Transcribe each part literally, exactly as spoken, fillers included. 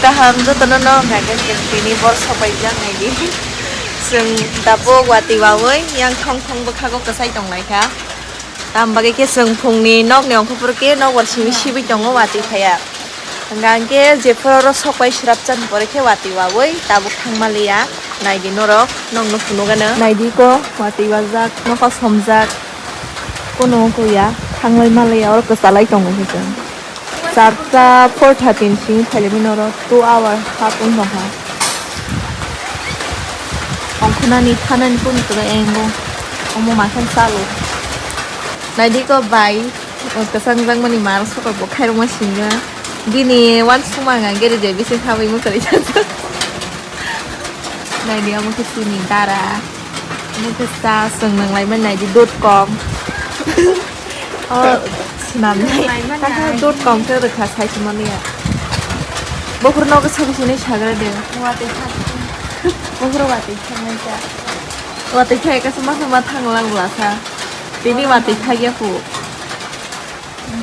Kaham jotono no hwnkha khe chwng tini bor sopaijak naidi. Chwng tabuk watwi wawi yang thong thong bwkhago kwchai tonglaikha. Tam bagwi khe chwng phungni nokni ongkhorphuru khe nokbar simi sibwi tongo watwi phaiya. Hwnkha hwnkhe jephuru oro sokpai swrapchan pore khe watwi wawi tabuk thangmaliya. Naidi norok nokno phunukgano. Naidi ko watwi wajak nokha somjak. Kono wngkha ya thanglai malaiya oro kwchalai tongo khe chwng. Charta four thirty ni simi phailai mani oro two hour half wng tongkha. Ongkhornani thanani kunu kwrwi engo. Omo makhan chalo. Naidi ko bai, o kwchang jakmani mar sokol bo khairokma singya. Bini uansukma ang gere je bising khabwi mwkhwrwi sajak. Naidi omo khe chini dara. Omo khe cha chwng nanglaimani naidi dot com. O swnamnai. Nanglaimani. Kaka dot com khe rwkha saichimani ya. Bokhorno khe sabi sinai sagra de. Watwi thang. Bokhoro watwi thangnai cha. Watwi thai kasa masa ma thang lang bwlasa. Tini watwi thagya phu.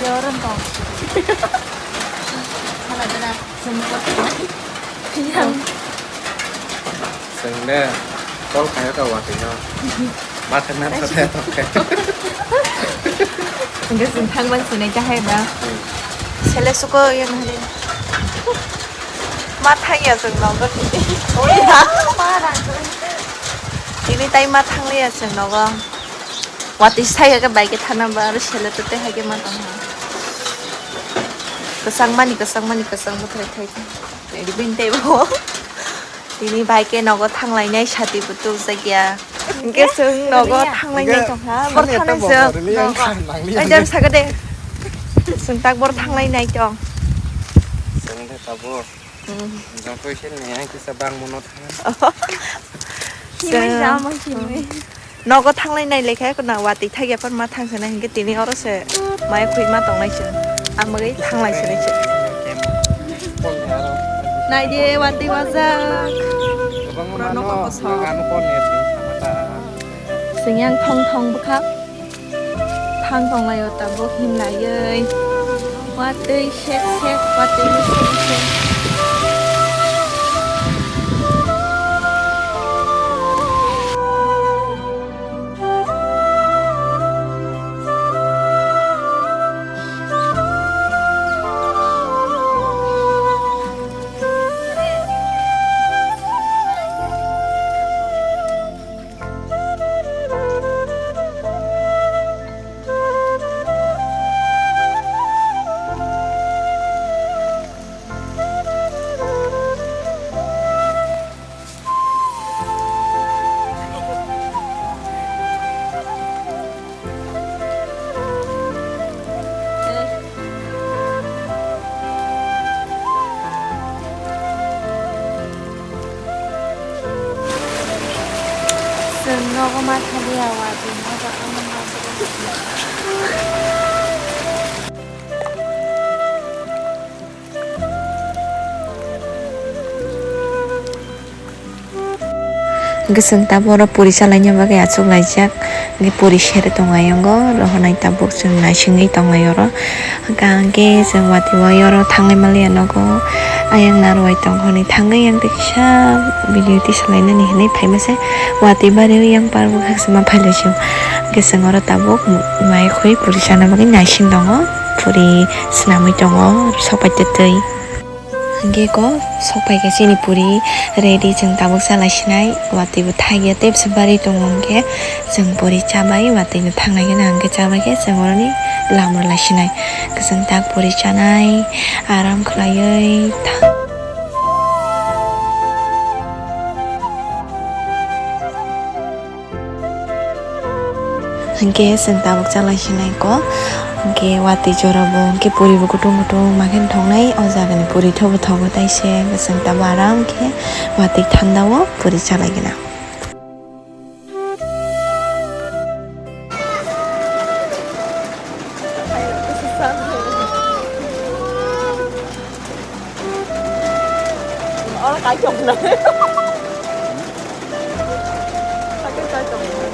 Joran tong. Hala dana. Yang. Chwng le call khayo ka watwi no. Ma thangna thangna thangna. Hingke chwng thangban sinai kahai ba. Sele suko yang hade. Ma thangya chwng nogo tini. Tini tai ma thangliya chwng nogo. Watwi sai khe bai khe thana ba aro sele to te hai khe ma tong ha. Kwchang mani, kwchang mani, kwchang bwthai thai. Ready bini tei bo. Tini bai khe nogo thanglainai sati bo tubjakya. Hingke chwng nogo thanglainai tong ha. Bor thangnai chwng. Ai, jam saga de. Chwng tak bor thanglainai tong. Chwng de tabuk. Hmm. Jang koi se ni ang kisa bang mono thang. Himai jama himai. Nogo thanglai nai lekha, eko na watwi thagya phan ma thang sana hingke tini oro se mai khui ma tongnai se. Ang bagwi thanglai se nai se. Nai de watwi wajak. Pura nokha kosok. Sing yang thong thong bwkha. Thang tong lai o tabuk him lai oi. Watwi sek sek, watwi sek sek. Chwng nogo ma thaliya watwi nogo, omo nogo. Hwnkhe chwng tabuk oro puri chalaina bagwi achuk laijak. Hwnkhe puri sere tongo ayongo, rohornai tabuk chwng naisingwi tonglai oro. Hwnkhe chwng watwi oro thanglai manliya nogo. Ayang narwai tongkha hwnwi thangwi yang tei kisa video tisalainani hwnwi phaima se watwi bari yang parbo khaksa ma phailai sio. Hwnkhe chwng oro tabuk mai khwi puri chana bagwi naising tongo, puri swnamwi tongo sokpai twtwi. Hwnkhe ko sokpai khe chini puri ready, chwng tabuk chalai sinai, watwi bo thagya tei bwsa bari tongo, hwnkhe chwng puri chabai watwi no thanglai gana, hwnkhe chabai khe chwng oroni lama rwlai sinai, hwnkhe chwng tak puri chanai aram khwlaiwi tha-. Hwnkhe chwng tabuk chalai sinai ko, hwnkhe watwi jora bo hwnkhe puri bo kutung kutung ma khe thoknai, o jaga ni puri thobo thobo tai se, hwnkhe chwng tabuk aram khe watwi thanda o puri chalai gana. Oro kai tong nai. Kai kai tong nai.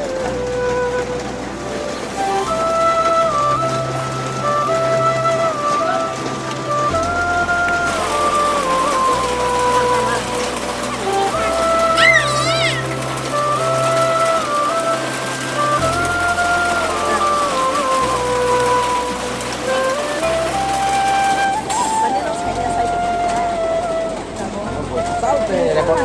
Chwng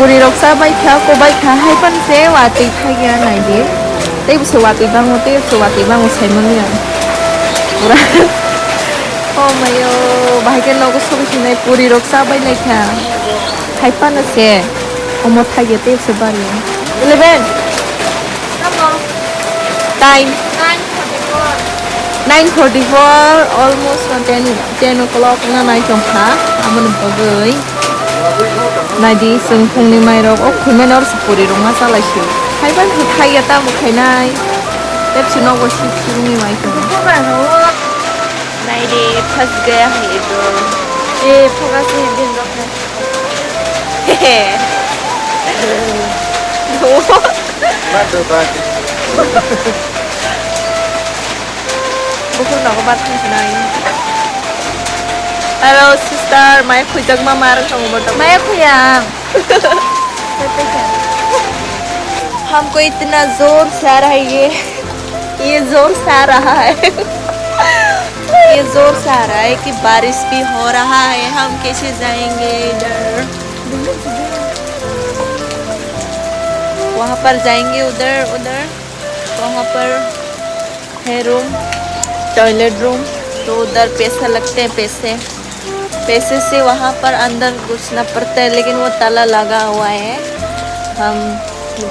puri rok cha bai kha, kobai kha, hai phano se watwi thai ya nai di. Tei bo se watwi bango, tei bo se watwi bango sai manya. Pura. Oh mayo, bahai khe nogo sogwi sinai puri rok cha bai lai kha. Hai phano se omo thai ya tei bo se bari. Eleven. Time. Nine forty-four, almost ten, ten o'clock na nai tong kha, aboni bagwi nai di, chwng phungni mai rok o khumeno se puri rok ma chalai si. Hai ban khe thai ya tamo khainai, tei bisi nogo sip sip wngwi mai tongo. Nai di, phas gaya hai ekdom. Eh, phas hai din rok hai. Bukur nogo bat thang sinai. Hello sister, mai khujak ma mar tong bo tong. Mai khuya. हमको इतना जोर से आ रहा है ये। ये जोर से आ रहा है। ये जोर से आ रहा है कि बारिश भी हो रहा है, हम कैसे जाएंगे इधर? वहाँ पर जाएंगे, उधर, उधर, वहाँ पर है रूम, टॉयलेट रूम, तो उधर पैसा लगते हैं, पैसे। पैसे से वहाँ पर अंदर घुसना पड़ता है, लेकिन वो ताला लगा हुआ है। हम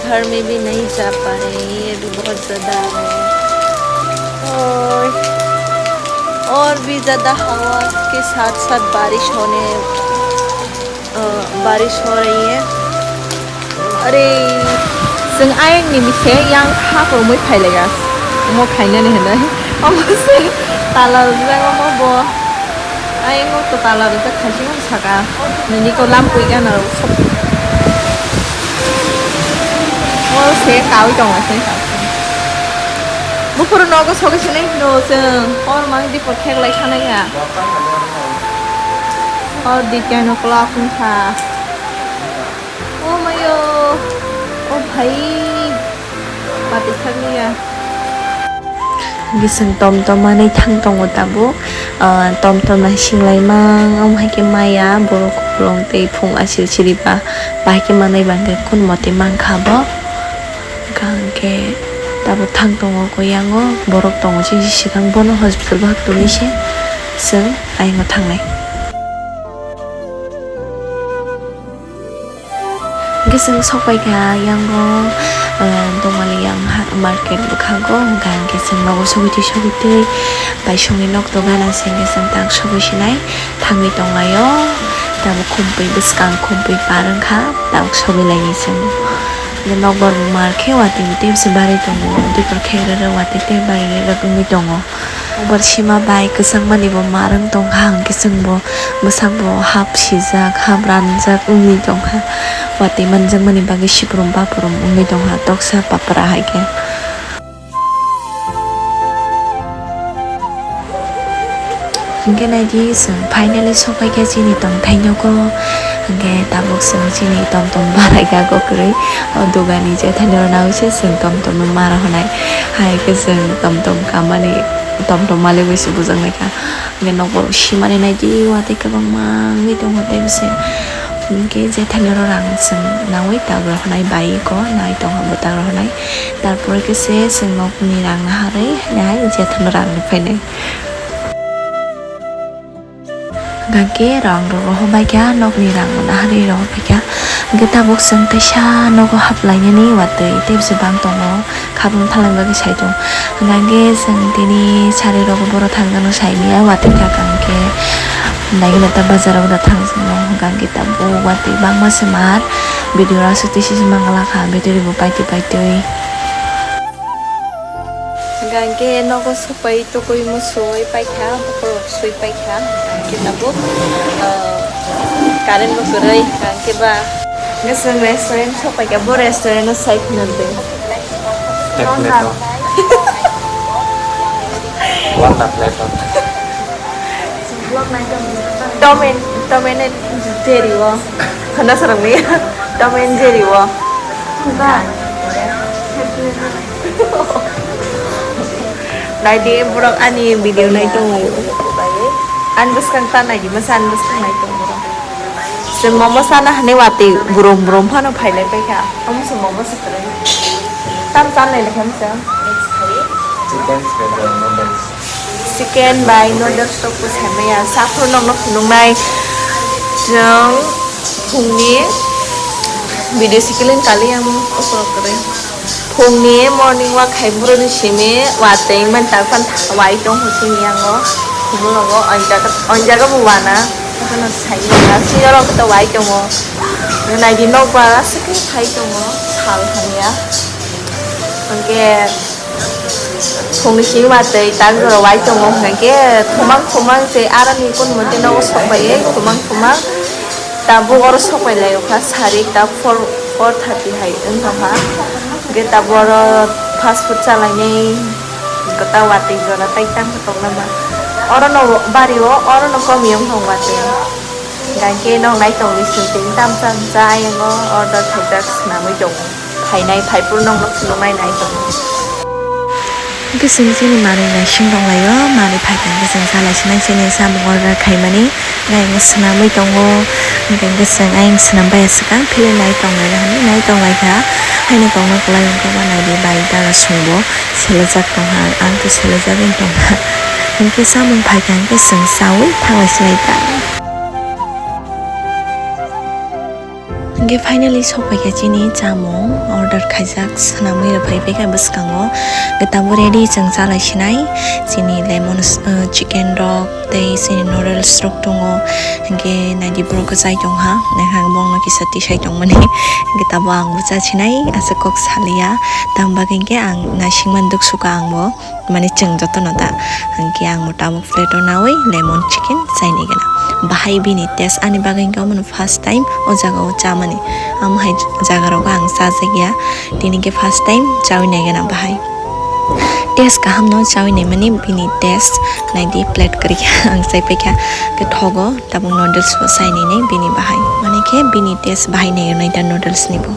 घर में भी नहीं जा पा रहे हैं, ये भी बहुत ज़्यादा है। और, और भी ज़्यादा हवा के साथ साथ बारिश होने, अ, बारिश हो रही है। Are, chwng ayang ni bise yang kha kwrwngwi phai lai ya. Omo khainani hinwi. Omo se tala rwjak omo bo. Ayang o to tala rwjak khaising saka. Nini ko lam pui gana rw sok. O se kawi tong se. Buphuru nogo sogwi sinai hino chwng. Hor mang dipor khek lai sanai ya. Hor di ten o'clock wngkha. Oh mayo, oh bhai, mati thangya. Gising tom tom manwi thang tongo tabuk. Ah, tom tom nai singlai mang, omo hai khe maya, borok kupulung tei phung asil siri ba, bahai khe manwi bangkhe kun moti mankha bo. Hwnkha hwnkhe tabuk thang tongo, koi yango borok tongo, chini sikang bono hospital bahak tongwi se chwng ayang thangnai. Hwnkhe chwng sokpai kha yango, ah, Domaliyang ha-, market bwkhango, hwnkha hwnkhe chwng nogo sogwi twi sogwi twi bai songni nok to gana se hwnkhe chwng tak sogwi sinai thangwi tonglaio. Tabuk khumpui bwskang khumpui par wngkha, tabuk sogwi laini chwng. Hwnkhe nokbar bo mar khe watwi tei bwswk barwi tongo, dipor khe rwrwk watwi tei barwi rwrwk wngwi tongo. Nokbar sima bai kwchangmani bo mar wng tongkha, hwnkhe chwngbo bwsakbo hap sijak, hap ranjak wngwi tongkha. Watwi manjakmani bagwi siprum baprum wngwi tongkha, toksa papra hai khe. Hwnkhe naidi chwng finally sokpai kha chini tongthai nogo. Hwnkhe tabuk chwng chini tom tom barai kha kwrwi. O dogani jethani rw naui se chwng tom tom no ma rw hwnai. Hai khe chwng tom tom kamani, tom tom malik bai se bujak nai kha. Hwnkhe nokbar o simani naidi watwi kwbangma wngwi tongo tei bwswk. Hwnkhe jethani rw rang chwng naui tak rw hwnai bai ko nai tongkha bo tak rw hwnai. Tarpore khe se chwng nokni rang naharwi nai jethani rang rw phainai. Hwnkhe rang rw rohor bai kha, nokni rang naharwi rohor bai kha. Hwnkhe tabuk chwng teisa nogo haplainani watwi tei bwswk bang tongo, khabang thalangni bagwi sai tongo. Hwnkhe chwng tini sari rogo borok thangjakno sai manya watwi kha, hwnkhe naigwna ta bazar o da thangjakno, hwnkhe tabuk watwi bangma se mar video aswk twi sisi mangala kha, battery bo paitwi paitwi. Hwnkhe nogo sokpai tokoi muchoi paikha, bokhorok sui paikha, hwnkhe tabuk, ah, current bo kwrwi, hwnkhe ba. Hwnkhe chwng restaurant sokpaikha, bo restaurant no sai phunukdi. Ek plate o. One na plate o. Tom and, Tom and Jerry o. Hana sarang ni. Tom and Jerry o. Naidi borok ani video nai tongo. Ani bwskang ta naidi masa ani bwskang nai tongo borok. Chwng momo sana hwnwi watwi burom burom phano phailai paikha. Omo se momo se kwrwi. Tam chan lai lekha masa. Chicken bai noodles tok ko saimaya. Saphur nokno phunuknai. Chwng phungni video sikilin kali ang oso kwrwi. Phungni morning walk khai buroni simi watwi man tarphan wai tong ho simi yango. Khumulongo on jaga, on jaga bo wana. Kono sai ya si oro kota wai tongo. Naidi nok bara sikli khai tongo. Sal hamya. Hwnkhe phungni simi watwi tan jora wai tongo. Hwnkhe thumang thumang se aroni kun mote nogo sok bai thumang thumang. Tabuk oro sok bai lai kha sari ta four, four thirty hai wng tong kha. Hwnkhe tabuk oro fast food chalainai kwtal watwi jora tai tang kha tong nama. Oro no bari o, oro no kom yong tong watwi. Hwnkhe nok nai tong ni sing tini tam cham cha ayang o order khaijak swnamwi tongo. Phainai phaiphuru nokno phunuknai nai tongo. Hwnkhe chwng chini manwi naising rok laio, manwi phaikha hwnkhe chwng salai sinai chini samung order khaimani. Ayang swnamwi tongo, hwnkhe chwng ayang swnam bai swkang philwi nai tonglai hwnwi nai tonglaikha. Haino tongna kwlai hwnkhe uanaidi bai dara songbo selejak tongha, ang tei selejagwi tongha. Hwnkhe samung phaikha hwnkhe chwng chaui thanglai sinai ta. Hwnkhe finally sokpaikha chini chamung order khaijak, swnamwi rwphai paikha bwskango. Hwnkhe tabuk ready chwng chalai sinai chini lemon, uh, chicken rok tei chini noodles rok tongo. Hwnkhe naidi borok kwchai tongha, naikha bongno kisa tisai tongmani. Hwnkhe tabuk ang bo chasinai aswk kok saliya, tamo bagwi hwnkhe ang naisingmani duk sukha ang bo. Mane chwng jotono da. Hwnkhe ang bo tabuk plate o naui lemon chicken chainai gana. Bahai bini taste ani bagwi hwnkhe omono first time o jaga o chamani. Amo hai jaga rogo ang chajakya. Tini khe first time chaui nai gana bahai. Taste kaham no chaui nai mani bini taste. Naidi plate kwrwi khe ang chaipaikha. Khe thogo tabuk noodles bo chainai nai bini bahai. Mane khe bini taste bahai nai nai da noodles ni bo.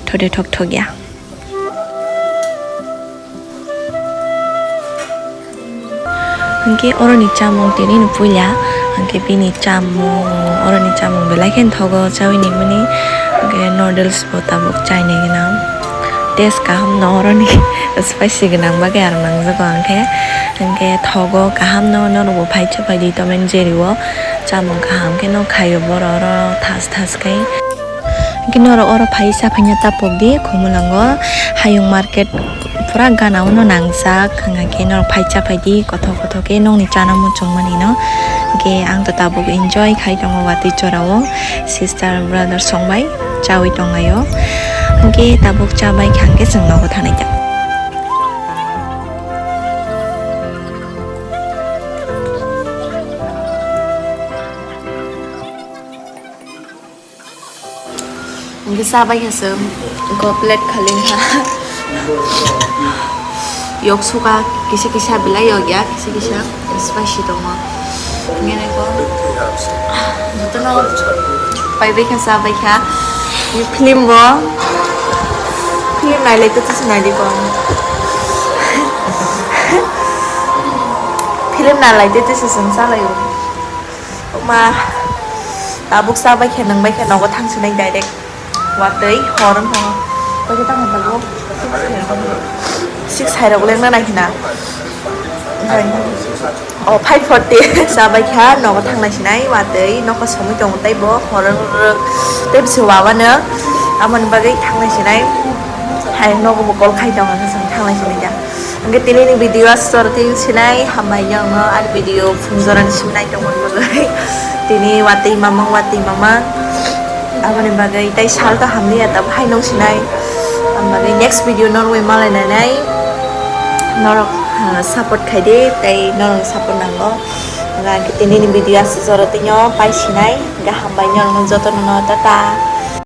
Thode thok thok ya. Hwnkhe oroni chamung tini no puila, hwnkhe bini chamung, oroni chamung belai khe thogo chaui ni mani, hwnkhe noodles bo tabuk chainai gana. Taste kaham no oroni, spicy gwnang bagwi aro nangjago ang khe, hwnkhe thogo kaham no, norok bo phai chapai di Tom and Jerry o, chamung kaham khe no khaio borok oro thas thas khe. Hwnkhe norok oro phai chaphaina tapok di, Khumulango hayung market pura gana o no nangjak, hwnkhe norok phai chaphai di kothok kothok khe nokni chana muchung mani no. Hwnkhe ang to tabuk enjoy khai tongo watwi chora o, sister brother song bai chaui tong lai o. Hwnkhe tabuk chabai kha hwnkhe chwng nogo thanai ta. Hwnkhe chabai kha chwng, go plate khali wngkha. Yok suka kisa kisa belai yok ya, kisa kisa spicy tongo. Hwnkhe nai ko jotono paibai kha, chabai kha. Film bo, film nailai tei tisa naidi ko. Film nailai tei tisa chwng chalaio. Oma, tabuk chabai khe, nangbai khe, nogo thangsinai direct. Watwi, hor wngkha. Koi khe tamo tabuk? Six hai rok lengna nai khna. Oh, five forty. Chabai kha, nogo thanglai sinai, watwi, nokha somoi tongo tei bo, hor wng rwk. Tei bisi wawano, amoni bagwi thanglai sinai. Hai, nogo bo call khai tongo, thanglai sinai da. Hwnkhe tini ni video aswk chwng sinai, hambai nokno ani video phung jora ni simi nai tongmani bagwi. Tini watwi mamang, watwi mamang. Aboni bagwi tei sal to hamliya, tabuk hai nung sinai. Ang bagwi next video norwi malai nai nai. Norok, ah, support khai di, tei norok support nango. Hwnkhe tini ni video aswk chwng tini o pai sinai. Hwnkhe hambai nokno jotono no, tata.